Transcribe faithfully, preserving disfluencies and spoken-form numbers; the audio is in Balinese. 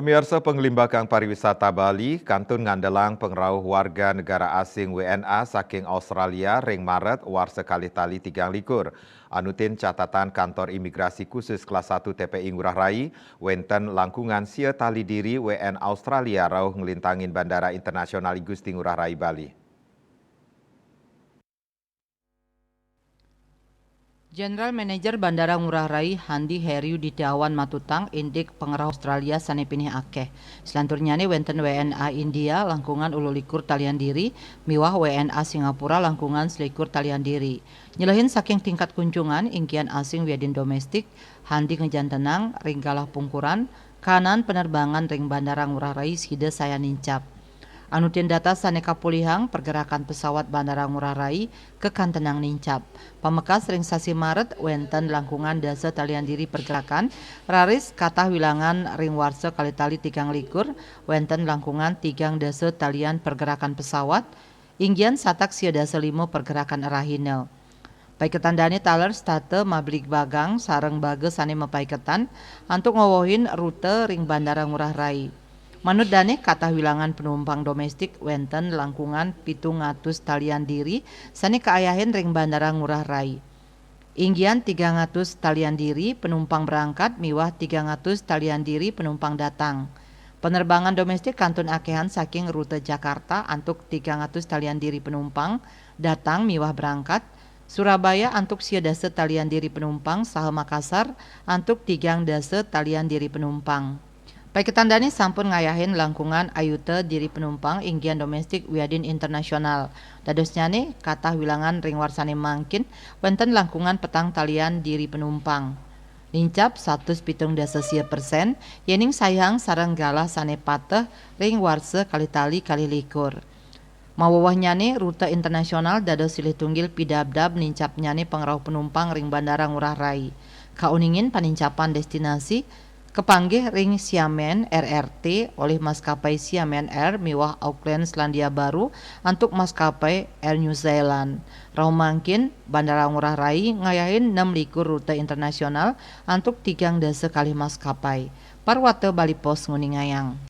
Miarsa, panglimbakan pariwisata Bali kantun ngandelang pangrauh warga negara asing W N A saking Australia ring Maret warsa kalih tali tigang likur. Anutin catatan Kantor Imigrasi Khusus Kelas satu T P I Ngurah Rai, wenten langkungan sia tali diri W N Australia rauh nglintangin Bandara Internasional I Gusti Ngurah Rai, Bali. General Manager Bandara Ngurah Rai, Handi Heri Yuditawan matutang indik pangrauh Australia sane pinih akeh. Selanturnyané wénten W N A India langkungan ulu likur talian diri miwah W N A Singapura langkungan selikur talian diri. Nyelehin saking tingkat kunjungan inggian asing wiadin domestik, Handi ngejantenang ring galah pungkuran, kanan penerbangan ring Bandara Ngurah Rai sida sayan nincap. Anutin data sane kapolihang, pergerakan pesawat Bandara Ngurah Rai kakantenang nincap. Pamekas ring sasi Maret wenten langkungan dasa talian diri pergerakan, raris katah wilangan ring warsa kalih tali tigang likur wenten langkungan tigang dasa talian pergerakan pesawat, inggian satak sia dasa lima pergerakan rahina. Paiketan dane taler setata mabligbagang sareng baga sane mapaiketan antuk ngowohin rute ring Bandara Ngurah Rai. Manut dane, katah wilangan penumpang domestik wenten langkungan pitung atus talian diri sane kaayahin ring Bandara Ngurah Rai. Inggian tigang atus talian diri penumpang berangkat miwah tigang atus talian diri penumpang datang. Penerbangan domestik kantun akehan saking rute Jakarta antuk tigang atus talian diri penumpang datang miwah berangkat, Surabaya antuk sia dasa talian diri penumpang saha Makassar antuk tigang dasa talian diri penumpang. Paiketan dane sampun ngayahin langkungan ayuta diri penumpang inggian domestik wiadin internasional. Dadosnyane, katah wilangan ring warsane mangkin wenten langkungan petang talian diri penumpang. Nincap satus pitung dasa sia persen, yening saihang sareng galah sane pateh ring warsa kalih tali kalih likur. Mawewehnyane, rute internasional dados silih tunggil pidabdab nincapnyane pangrauh penumpang ring Bandara Ngurah Rai. Kauningin panincapan destinasi kapanggih ring Xiamen R R T olih maskapai Xiamen Air miwah Auckland Selandia Baru antuk maskapai Air New Zealand. Rauh mangkin, Bandara Ngurah Rai ngayahin nem likur rute internasional antuk tigang dasa kalih maskapai. Parwata Bali Post nguningayang.